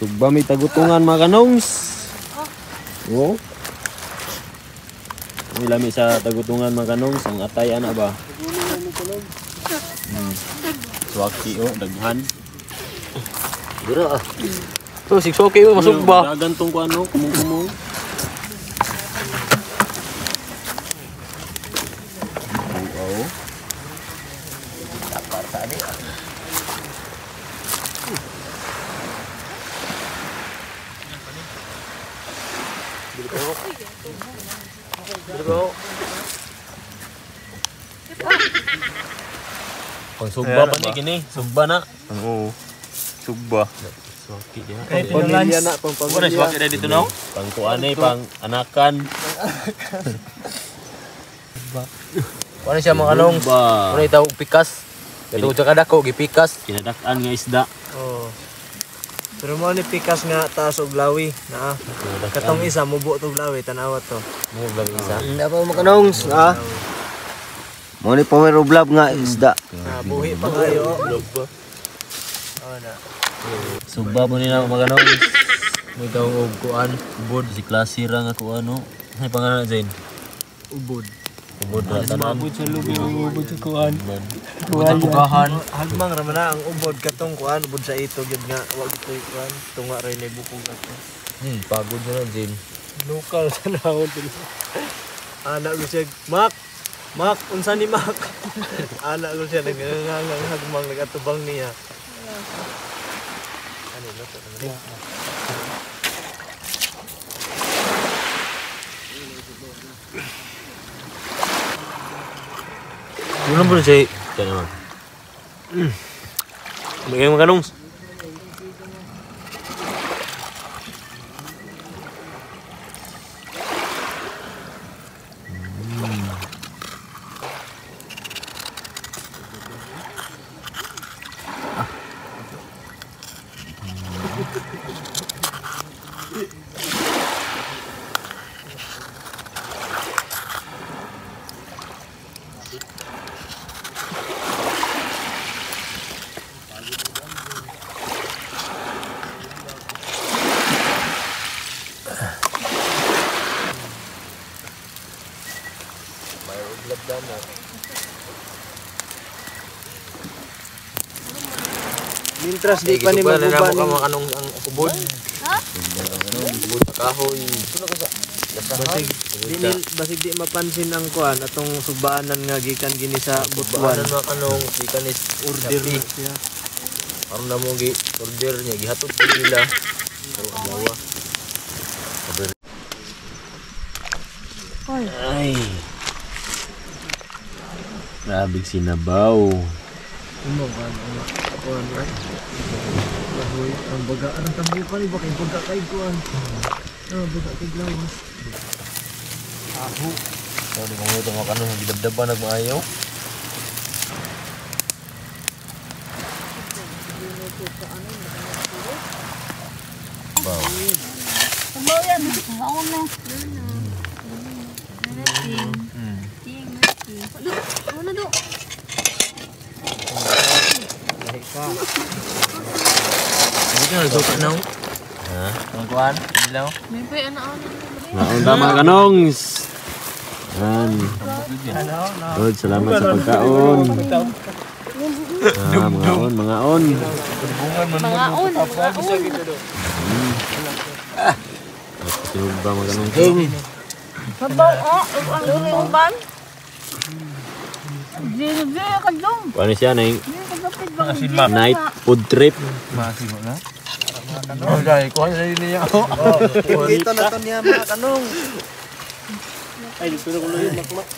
Sugba may tagutungan mga kanongs. Oh. May lami sa tagutungan mga kanongs, ang atay ana ba? Swaki oh, daghan. Dira ah. To siksoke mo masugba. Dagan tong kuano, kumong-kumong. Oo. Pang sugba pa ni kini, sugba na. Oo. Sugba. Swaki diha. Pamilya na, pang Wala pamilya. swaki na dito no? Pang kuanay, pang anakan. Kuan siya mga kanongs. Sugba. Kuan itaw pikas. Kato sa kadako gipikas. Kinadak-an nga isda. Oo. Pero mo ni pikas nga taas og lawi naa. Katong isa mubo tog lawi, tan-awa to. Mo lang isa. Hindi pa mga kanongs, ah. Mo ni power of love nga isda. Na buhi pa kayo. Oh na. Sugba mo ni na mga kanongs. Mo itaw og kuan, Ubod si klase ra nga kuano. Ay pangalan Zain. Ubod. Ubod ra tanan. Ubod sa lubi, ubod sa kuan. ubod sa pugahan. Hagmang ra man na ang ubod katong kuan, ubod sa ito gyud nga wa gyud kuan, tunga ra ni bukog ato. Pagod na Jin. Local sa naon dili. Ana ko siya, Mak! Mak, unsa ni Mak? Ana ko siya nagngangang hagmang nagatubang niya. Ano luto naman ni? Kulang po siya. Kaya naman. May mga kanongs. Mintras di pa ni na maguba mo ka ni mga kanong ang ubod. Ha? Ubod sa kahoy. basig di ni basig di mapansin ang kuan atong sugbaanan nga gikan gini sa Butuan. Butuan mga kanong gikan is Order na siya. Aron na mo gi order niya gihatod po nila. Pero adlaw. Ay. Grabe sinabaw. Umo kuan umo. Kuan right. Kahoy ang baga ang tambukan ni ba kay baga kay kuan. Ah, baga kay lawas. Aho. So di mo ito mga kanong gidabdaban nagmaayo. Sabaw yan. Ako na. Ano do? Lahi ka. Hindi ka nagsuka na. Ha? Ang kuan, ilaw. May pa ano ano. Naunta mga kanongs. Yan. Lord, salamat sa pagkaon. Ah, mga on, mga on. Mga on, mga on. Sinog ba mga kanongs? Sabaw oh, ang uban. Zero ka dong. Ano siya na yung Ba night food trip? Oh, dai kuan sa niya. Kita na to niya mga kanong. Ay, dito na kulo yung makmak.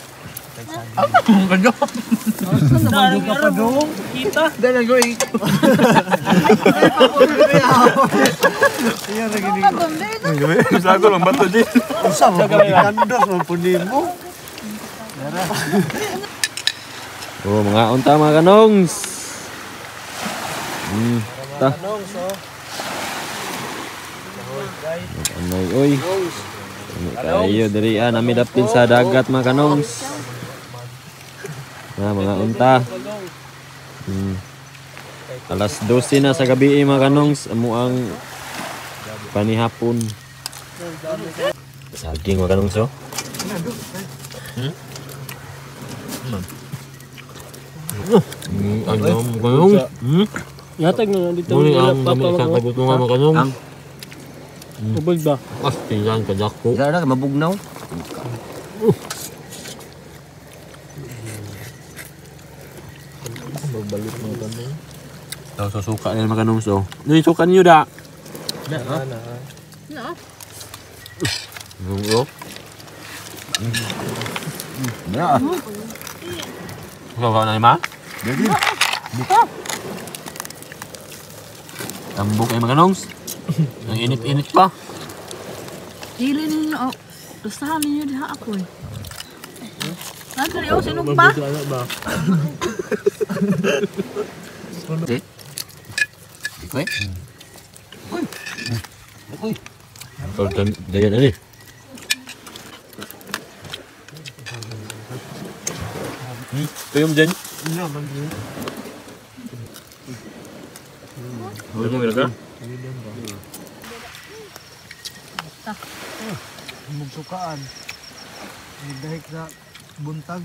Sago lang bato di. Unsa mo kandos man pud nimo. Oh, mga unta mga kanongs. Ta. Kanong so. Anoy oy. Ano kayo diri ah, nami dapin sa dagat mga kanongs. Ah, mga unta. Alas 12 na sa gabi eh, mga kanongs. Amo ang Panihapon. Saging mga kanong so. Ano kanong? Yatag na dito. Muna ang dami sa kagutungan mga kanong. Ang. Ubod ba? Astilan kadako. Isa na mabugnaw. Magbalot mga tanong. Daw sa suka nila mga kanong so. Ano yung suka niyo da? Na na. No. Oo. Na. Ikaw na ma? Dali. Tambok ay mga kanongs. Ang init-init pa. Dili ninyo. Oh. Gustahan ninyo diha ako eh. Nandali oh, sinong pa? Ano ba? Uy. Uy. Uy. Ikaw dayan ani. Tuyom dyan. Huwag mo ka? Mugsukaan. Nagdahik sa buntag.